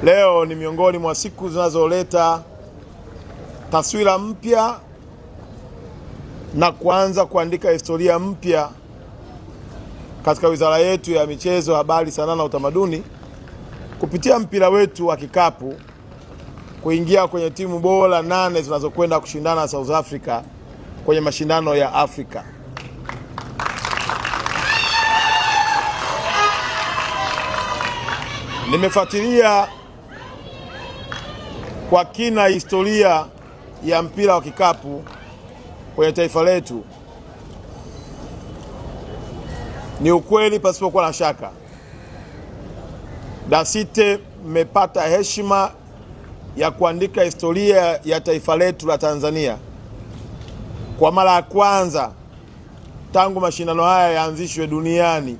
Leo ni miongoni mwa siku zinazoleta taswira mpya na kuanza kuandika historia mpya katika wizara yetu ya Michezo, Habari, Sanaa na Utamaduni kupitia mpira wetu wa kikapu kuingia kwenye timu bora 8 zinazokwenda kushindana South Africa kwenye mashindano ya Afrika. Nimefuatilia kwa kina historia ya mpira wa kikapu kwenye taifa letu. Ni ukweli pasipokuwa na shaka, Dasite mmepata heshima ya kuandika historia ya taifa letu la Tanzania kwa mara ya kwanza tangu mashindano haya yaanzishwe duniani,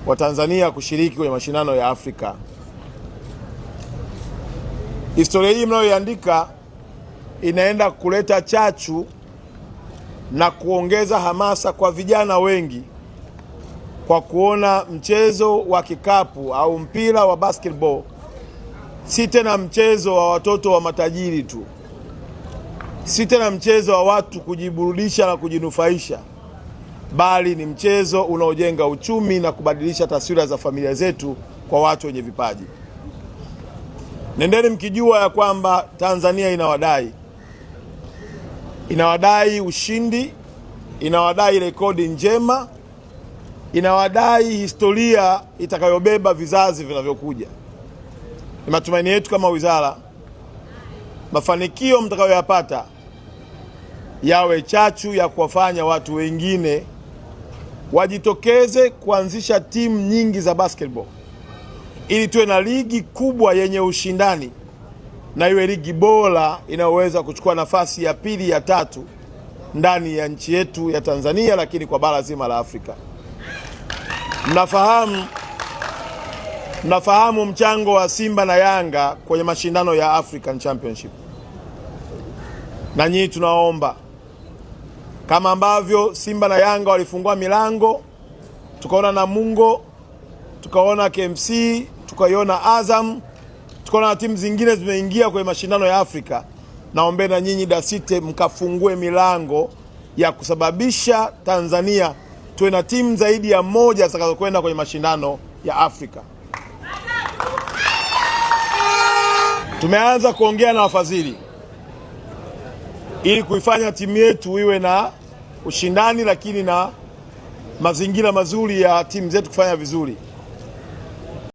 wa Tanzania kushiriki kwenye mashindano ya Afrika. Historia hii mnayoiandika inaenda kuleta chachu na kuongeza hamasa kwa vijana wengi kwa kuona mchezo wa kikapu au mpira wa basketball si tena mchezo wa watoto wa matajiri tu, si tena mchezo wa watu kujiburudisha na kujinufaisha, bali ni mchezo unaojenga uchumi na kubadilisha taswira za familia zetu kwa watu wenye vipaji. Nendeni mkijua ya kwamba Tanzania inawadai, inawadai ushindi, inawadai rekodi njema, inawadai historia itakayobeba vizazi vinavyokuja. Ni matumaini yetu kama wizara, mafanikio mtakayoyapata yawe chachu ya kuwafanya watu wengine wajitokeze kuanzisha timu nyingi za basketball ili tuwe na ligi kubwa yenye ushindani na iwe ligi bora inayoweza kuchukua nafasi ya pili, ya tatu ndani ya nchi yetu ya Tanzania, lakini kwa bara zima la Afrika. Mnafahamu mchango wa Simba na Yanga kwenye mashindano ya African Championship, na nyinyi tunaomba kama ambavyo Simba na Yanga walifungua milango, tukaona Namungo, tukaona KMC, tukaiona Azam, tukaona timu zingine zimeingia kwenye mashindano ya Afrika. Naombeni na nyinyi Dasite mkafungue milango ya kusababisha Tanzania tuwe na timu zaidi ya moja zitakazokwenda kwenye mashindano ya Afrika. Tumeanza kuongea na wafadhili ili kuifanya timu yetu iwe na ushindani, lakini na mazingira mazuri ya timu zetu kufanya vizuri.